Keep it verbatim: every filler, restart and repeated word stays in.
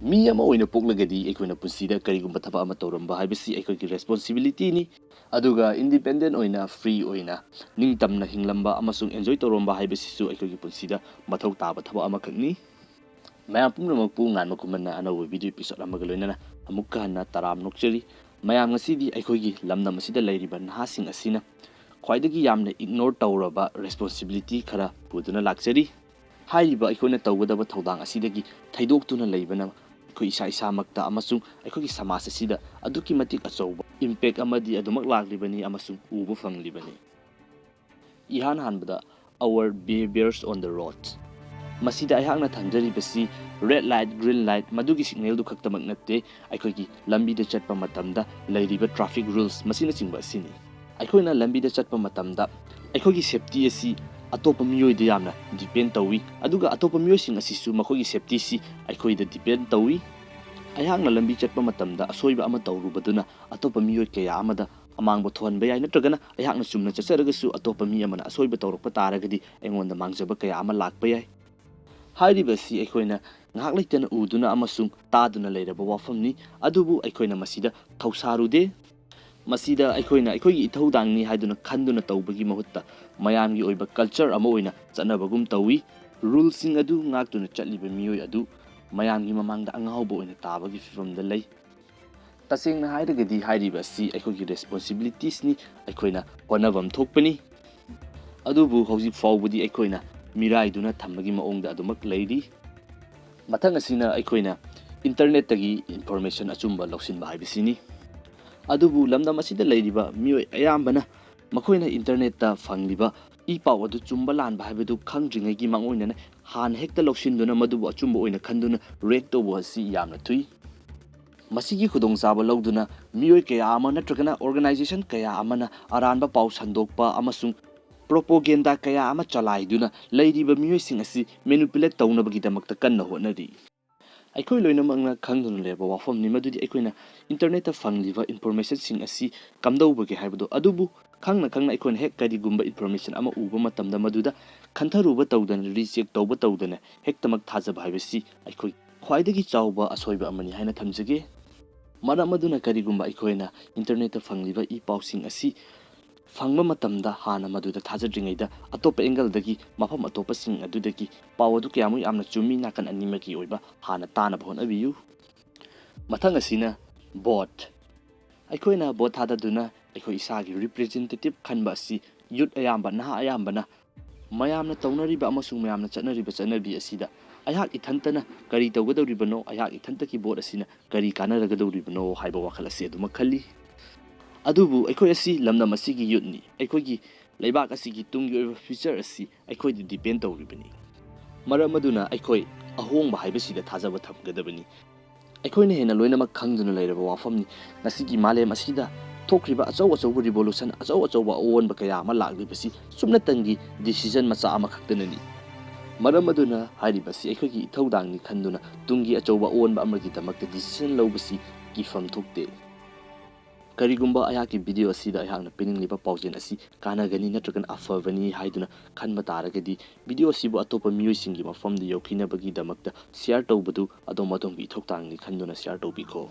ꯃꯤ ꯑꯃ ꯑꯣꯏꯅ ꯄꯣꯛꯂꯒꯗꯤ ꯑꯩꯈꯣꯏꯅ ꯄꯨꯟꯁꯤꯗ ꯀꯔꯤꯒꯨꯝꯕ ꯊꯕꯛ ꯑꯃ ꯇꯧꯔꯝꯕ ꯍꯥꯏꯕꯁꯤ ꯑꯩꯈꯣꯏꯒꯤ responsibilityꯅꯤ꯫ ꯑꯗꯨꯒ independent ꯑꯣꯏꯅ, free ꯑꯣꯏꯅ, ꯅꯤꯡꯇꯝꯅ ꯍꯤꯡꯂꯝꯕ ꯑꯃꯁꯨꯡ enjoy ꯇꯧꯔꯝꯕ ꯍꯥꯏꯕꯁꯤꯁꯨ ꯑꯩꯈꯣꯏꯒꯤ ꯄꯨꯟꯁꯤꯗ ꯃꯊꯧ ꯇꯥꯕ ꯊꯕꯛ ꯑꯃꯈꯛꯅꯤ꯫ ꯃꯌꯥꯝ ꯄꯨꯝꯅꯃꯛꯄꯨ ꯉꯥꯟꯕ ꯈꯨꯃꯟꯅ ꯑꯅꯧꯕ video episode ꯑꯃꯒ ꯂꯣꯏꯅꯅ ꯑꯃꯨꯛꯀ ꯍꯟꯅ ꯇꯔꯥꯝ ꯅꯣꯛꯆꯔꯤ꯫ ꯃꯌꯥꯝ, ꯉꯁꯤꯗꯤ ꯑꯩꯈꯣꯏꯒꯤ ꯂꯝꯗꯝ ꯑꯁꯤꯗ ꯂꯩꯔꯤꯕ ꯅꯍꯥꯁꯤꯡ ꯑꯁꯤꯅ ꯈ꯭ꯋꯥꯏꯗꯒꯤ ꯌꯥꯝꯅ ignore ꯇꯧꯔꯕ responsibility ꯈꯔ ꯄꯨꯗꯨꯅ ꯂꯥꯛꯆꯔꯤ꯫ ꯍꯥꯏꯔꯤꯕ ꯑꯩꯈꯣꯏꯅ ꯇꯧꯒꯗꯕ ꯊꯧꯗꯥꯡ ꯑꯁꯤꯗꯒꯤ ꯊꯩꯗꯣꯛꯇꯨꯅ ꯂꯩꯕꯅ ꯑꯩꯈꯣꯏ ꯏꯁꯥ ꯏꯁꯥꯃꯛꯇ ꯑꯃꯁꯨꯡ ꯑꯩꯈꯣꯏꯒꯤ ꯁꯃꯥꯖ ꯑꯁꯤꯗ ꯑꯗꯨꯛꯀꯤ ꯃꯇꯤꯛ ꯑꯆꯧꯕ impact ꯑꯃꯗꯤ ꯑꯗꯨꯃꯛ ꯂꯥꯛꯂꯤꯕꯅꯤ ꯑꯃꯁꯨꯡ ꯎꯕ ꯐꯪꯂꯤꯕꯅꯤ꯫ ꯏꯍꯥꯟ ꯍꯥꯟꯕꯗ, our behaviors on the road꯫ ꯃꯁꯤꯗ ꯑꯩꯍꯥꯛꯅ ꯊꯝꯖꯔꯤꯕꯁꯤ red light, green light ꯃꯗꯨꯒꯤ signalꯗꯨ ꯈꯛꯇꯃꯛ ꯅꯠꯇꯦ, ꯑꯩꯈꯣꯏꯒꯤ ꯂꯝꯕꯤꯗ ꯆꯠꯄ ꯃꯇꯝꯗ ꯂꯩꯔꯤꯕ traffic rules ꯃꯁꯤꯅꯆꯤꯡꯕ ꯑꯁꯤꯅꯤ꯫ ꯑꯩꯈꯣꯏꯅ ꯂꯝꯕꯤꯗ ꯆꯠꯄ ꯃꯇꯝꯗ ꯑꯩꯈꯣꯏꯒꯤ safety ꯑꯁꯤ ꯑꯇꯣꯞꯄ ꯃꯤꯑꯣꯏꯗ ꯌꯥꯝꯅ depend ꯇꯧꯏ, ꯑꯗꯨꯒ ꯑꯇꯣꯞꯄ ꯃꯤꯑꯣꯏꯁꯤꯡ ꯑꯁꯤꯁꯨ ꯃꯈꯣꯏꯒꯤ safetyꯁꯤ ꯑꯩꯈꯣꯏꯗ depend ꯇꯧꯏ꯫ ꯑꯩꯍꯥꯛꯅ ꯂꯝꯕꯤ ꯆꯠꯄ ꯃꯇꯝꯗ ꯑꯁꯣꯏꯕ ꯑꯃ ꯇꯧꯔꯨꯕꯗꯨꯅ ꯑꯇꯣꯞꯄ ꯃꯤꯑꯣꯏ ꯀꯌꯥ ꯑꯃꯗ ꯑꯃꯥꯡꯕ ꯊꯣꯛꯍꯟꯕ ꯌꯥꯏ, ꯅꯠꯇ꯭ꯔꯒꯅ ꯑꯩꯍꯥꯛꯅ ꯆꯨꯝꯅ ꯆꯠꯆꯔꯒꯁꯨ ꯑꯇꯣꯞꯄ ꯃꯤ ꯑꯃꯅ ꯑꯁꯣꯏꯕ ꯇꯧꯔꯛꯄ ꯇꯥꯔꯒꯗꯤ ꯑꯩꯉꯣꯟꯗ ꯃꯥꯡꯖꯕ ꯀꯌꯥ ꯑꯃ ꯂꯥꯛꯄ ꯌꯥꯏ꯫ ꯍꯥꯏꯔꯤꯕ ꯑꯁꯤ ꯑꯩꯈꯣꯏꯅ ꯉꯥꯏꯍꯥꯛ ꯂꯩꯇꯅ ꯎꯗꯨꯅ ꯑꯃꯁꯨꯡ ꯇꯥꯗꯨꯅ ꯂꯩꯔꯕ ꯋꯥꯐꯝꯅꯤ, ꯑꯗꯨꯕꯨ ꯑꯩꯈꯣꯏꯅ ꯃꯁꯤꯗ ꯊꯧꯁꯥꯔꯨꯗꯦ꯫ ꯃꯁꯤꯗ ꯑꯩꯈꯣꯏꯅ ꯑꯩꯈꯣꯏꯒꯤ ꯏꯊꯧꯗꯥꯡꯅꯤ ꯍꯥꯏꯗꯨꯅ ꯈꯟꯗꯨꯅ ꯇꯧꯕꯒꯤ ꯃꯍꯨꯠꯇ ꯃꯌꯥꯝꯒꯤ ꯑꯣꯏꯕ culture ꯑꯃ ꯑꯣꯏꯅ ꯆꯠꯅꯕꯒꯨꯝ ꯇꯧꯏ꯫ Ruleꯁꯤꯡ ꯑꯗꯨ ꯉꯥꯛꯇꯨꯅ ꯆꯠꯂꯤꯕ ꯃꯤꯑꯣꯏ ꯑꯗꯨ ꯃꯌꯥꯝꯒꯤ ꯃꯃꯥꯡꯗ ꯑꯉꯥꯎꯕ ꯑꯣꯏꯅ ꯇꯥꯕꯒꯤ ꯐꯤꯕꯝꯗ ꯂꯩ꯫ ꯇꯁꯦꯡꯅ ꯍꯥꯏꯔꯒꯗꯤ ꯍꯥꯏꯔꯤꯕ ꯑꯁꯤ ꯑꯩꯈꯣꯏꯒꯤ responsibilitiesꯅꯤ, ꯑꯩꯈꯣꯏꯅ ꯍꯣꯠꯅꯐꯝ ꯊꯣꯛꯄꯅꯤ꯫ ꯑꯗꯨꯕꯨ ꯍꯧꯖꯤꯛ ꯐꯥꯎꯕꯗꯤ ꯑꯩꯈꯣꯏꯅ ꯃꯤꯔꯥꯏꯗꯨꯅ ꯊꯝꯕꯒꯤ ꯃꯑꯣꯡꯗ ꯑꯗꯨꯃꯛ ꯂꯩꯔꯤ꯫ ꯃꯊꯪ ꯑꯁꯤꯅ ꯑꯩꯈꯣꯏꯅ internetꯇꯒꯤ information ꯑꯆꯨꯝꯕ ꯂꯧꯁꯤꯟꯕ ꯍꯥꯏꯕꯁꯤꯅꯤ꯫ ꯑꯗꯨꯕꯨ ꯂꯝꯗꯝ ꯑꯁꯤꯗ ꯂꯩꯔꯤꯕ ꯃꯤꯑꯣꯏ ꯑꯌꯥꯝꯕꯅ ꯃꯈꯣꯏꯅ internetꯇ ꯐꯪꯂꯤꯕ ꯏ ꯄꯥꯎ ꯑꯗꯨ ꯆꯨꯝꯕ ꯂꯥꯟꯕ ꯍꯥꯏꯕꯗꯨ ꯈꯪꯗ꯭ꯔꯤꯉꯩꯒꯤ ꯃꯥꯡꯑꯣꯏꯅꯅ ꯍꯥꯟꯅ ꯍꯦꯛꯇ ꯂꯧꯁꯤꯟꯗꯨꯅ ꯃꯗꯨꯕꯨ ꯑꯆꯨꯝꯕ ꯑꯣꯏꯅ ꯈꯟꯗꯨꯅ react ꯇꯧꯕ ꯑꯁꯤ ꯌꯥꯝꯅ ꯊꯨꯏ꯫ ꯃꯁꯤꯒꯤ ꯈꯨꯗꯣꯡꯆꯥꯕ ꯂꯧꯗꯨꯅ ꯃꯤꯑꯣꯏ ꯀꯌꯥ ꯑꯃ ꯅꯠꯇ꯭ꯔꯒꯅ organization ꯀꯌꯥ ꯑꯃꯅ ꯑꯔꯥꯟꯕ ꯄꯥꯎ ꯁꯟꯗꯣꯛꯄ ꯑꯃꯁꯨꯡ propaganda ꯀꯌꯥ ꯑꯃ ꯆꯂꯥꯏꯗꯨꯅ ꯂꯩꯔꯤꯕ ꯃꯤꯑꯣꯏꯁꯤꯡ ꯑꯁꯤ manipulate ꯇꯧꯅꯕꯒꯤꯗꯃꯛꯇ ꯀꯟꯅ ꯍꯣꯠꯅꯔꯤ꯫ ꯑꯩꯈꯣꯏ ꯂꯣꯏꯅꯃꯛꯅ ꯈꯪꯗꯨꯅ ꯂꯩꯔꯕ ꯋꯥꯐꯝꯅꯤ ꯃꯗꯨꯗꯤ ꯑꯩꯈꯣꯏꯅ internetꯇ ꯐꯪꯂꯤꯕ informationꯁꯤꯡ ꯑꯁꯤ ꯀꯝꯗꯧꯕꯒꯦ ꯍꯥꯏꯕꯗꯨ꯫ ꯑꯗꯨꯕꯨ ꯈꯪꯅ ꯈꯪꯅ ꯑꯩꯈꯣꯏꯅ ꯍꯦꯛ ꯀꯔꯤꯒꯨꯝꯕ information ꯑꯃ ꯎꯕ ꯃꯇꯝꯗ ꯃꯗꯨꯗ ꯈꯟꯊꯔꯨꯕ ꯇꯧꯗꯅ, recheck ꯇꯧꯕ ꯇꯧꯗꯅ ꯍꯦꯛꯇꯃꯛ ꯊꯥꯖꯕ ꯍꯥꯏꯕꯁꯤ ꯑꯩꯈꯣꯏ ꯈ꯭ꯋꯥꯏꯗꯒꯤ ꯆꯥꯎꯕ ꯑꯁꯣꯏꯕ ꯑꯃꯅꯤ ꯍꯥꯏꯅ ꯊꯝꯖꯒꯦ꯫ ꯃꯔꯝ ꯑꯗꯨꯅ ꯀꯔꯤꯒꯨꯝꯕ ꯑꯩꯈꯣꯏꯅ ꯏꯟꯇꯔꯅꯦꯠꯇ ꯐꯪꯂꯤꯕ ꯏ ꯄꯥꯎꯁꯤꯡ ꯑꯁꯤ ꯐꯪꯕ ꯃꯇꯝꯗ ꯍꯥꯟꯅ ꯃꯗꯨꯗ ꯊꯥꯖꯗ꯭ꯔꯤꯉꯩꯗ ꯑꯇꯣꯞꯄ ꯑꯦꯡꯒꯜꯗꯒꯤ, ꯃꯐꯝ ꯑꯇꯣꯞꯄꯁꯤꯡ ꯑꯗꯨꯗꯒꯤ ꯄꯥꯎ ꯑꯗꯨ ꯀꯌꯥꯃꯨꯛ ꯌꯥꯝꯅ ꯆꯨꯝꯃꯤ ꯅꯥꯀꯟ ꯑꯅꯤꯃꯛꯀꯤ ꯑꯣꯏꯕ ꯍꯥꯟꯅ ꯇꯥꯅꯕ ꯍꯣꯠꯅꯕꯤꯌꯨ꯫ ꯃꯊꯪ ꯑꯁꯤꯅ ꯚꯣꯠ꯫ ꯑꯩꯈꯣꯏꯅ ꯚꯣꯠ ꯊꯥꯗꯗꯨꯅ ꯑꯩꯈꯣꯏ ꯏꯁꯥꯒꯤ ꯔꯤꯄ꯭ꯔꯖꯦꯟꯇꯦꯇꯤꯚ ꯈꯟꯕ ꯑꯁꯤ ꯌꯨꯠ ꯑꯌꯥꯝꯕ, ꯅꯍꯥ ꯑꯌꯥꯝꯕꯅ ꯃꯌꯥꯝꯅ ꯇꯧꯅꯔꯤꯕ ꯑꯃꯁꯨꯡ ꯃꯌꯥꯝꯅ ꯆꯠꯅꯔꯤꯕ ꯆꯠꯅꯕꯤ ꯑꯁꯤꯗ ꯑꯩꯍꯥꯛ ꯏꯊꯟꯇꯅ ꯀꯔꯤ ꯇꯧꯒꯗꯧꯔꯤꯕꯅꯣ, ꯑꯩꯍꯥꯛ ꯏꯊꯟꯇꯒꯤ ꯚꯣꯠ ꯑꯁꯤꯅ ꯀꯔꯤ ꯀꯥꯟꯅꯔꯒꯗꯧꯔꯤꯕꯅꯣ ꯍꯥꯏꯕ ꯋꯥꯈꯜ ꯑꯁꯤ ꯑꯗꯨꯃꯛ ꯈꯜꯂꯤ꯫ ꯑꯗꯨꯕꯨ ꯑꯩꯈꯣꯏ ꯑꯁꯤ ꯂꯝꯗꯝ ꯑꯁꯤꯒꯤ ꯌꯨꯠꯅꯤ, ꯑꯩꯈꯣꯏꯒꯤ ꯂꯩꯕꯥꯛ ꯑꯁꯤꯒꯤ ꯇꯨꯡꯒꯤ ꯑꯣꯏꯕ ꯐ꯭ꯌꯨꯆꯔ ꯑꯁꯤ ꯑꯩꯈꯣꯏꯗ ꯗꯤꯄꯦꯟ ꯇꯧꯔꯤꯕꯅꯤ꯫ ꯃꯔꯝ ꯑꯗꯨꯅ ꯑꯩꯈꯣꯏ ꯑꯍꯣꯡꯕ ꯍꯥꯏꯕꯁꯤꯗ ꯊꯥꯖꯕ ꯊꯝꯒꯗꯕꯅꯤ꯫ ꯑꯩꯈꯣꯏꯅ ꯍꯦꯟꯅ ꯂꯣꯏꯅꯃꯛ ꯈꯪꯗꯨꯅ ꯂꯩꯔꯕ ꯋꯥꯐꯝꯅꯤ꯫ ꯉꯁꯤꯒꯤ ꯃꯥꯂꯦꯝ ꯑꯁꯤꯗ ꯊꯣꯛꯈ꯭ꯔꯤꯕ ꯑꯆꯧ ꯑꯆꯧꯕ ꯔꯤꯚꯣꯂꯨꯁꯟ, ꯑꯆꯧ ꯑꯆꯧꯕ ꯑꯑꯣꯟꯕ ꯀꯌꯥ ꯑꯃ ꯂꯥꯛꯂꯤꯕꯁꯤ ꯆꯨꯞꯅꯇꯪꯒꯤ ꯗꯤꯁꯤꯖꯟ ꯃꯆꯥ ꯑꯃꯈꯛꯇꯅꯅꯤ꯫ ꯃꯔꯝ ꯑꯗꯨꯅ ꯍꯥꯏꯔꯤꯕꯁꯤ ꯑꯩꯈꯣꯏꯒꯤ ꯏꯊꯧꯗꯥꯡꯅꯤ ꯈꯟꯗꯨꯅ ꯇꯨꯡꯒꯤ ꯑꯆꯧꯕ ꯑꯑꯣꯟꯕ ꯑꯃꯒꯤꯗꯃꯛꯇ ꯗꯤꯁꯤꯖꯟ ꯂꯧꯕꯁꯤ ꯀꯤꯐꯝ ꯊꯣꯛꯇꯦ꯫ ꯀꯔꯤꯒꯨꯝꯕ ꯑꯩꯍꯥꯛꯀꯤ ꯚꯤꯗꯤꯑꯣ ꯑꯁꯤꯗ ꯑꯩꯍꯥꯛꯅ ꯄꯤꯅꯤꯡꯂꯤꯕ ꯄꯥꯎꯖꯦꯜ ꯑꯁꯤ ꯀꯥꯟꯅꯒꯅꯤ ꯅꯠꯇ꯭ꯔꯒꯅ ꯑꯐꯕꯅꯤ ꯍꯥꯏꯗꯨꯅ ꯈꯟꯕ ꯇꯥꯔꯒꯗꯤ, ꯚꯤꯗꯤꯑꯣ ꯑꯁꯤꯕꯨ ꯑꯇꯣꯞꯄ ꯃꯤꯑꯣꯏꯁꯤꯡꯒꯤ ꯃꯐꯝꯗ ꯌꯧꯈꯤꯅꯕꯒꯤꯗꯃꯛꯇ ꯁꯤꯌꯥꯔ ꯇꯧꯕꯗꯨ ꯑꯗꯣꯝ ꯑꯗꯣꯝꯒꯤ ꯏꯊꯧꯗꯥꯡꯅꯤ ꯈꯟꯗꯨꯅ ꯁꯤꯌꯥꯔ ꯇꯧꯕꯤꯈꯣ꯫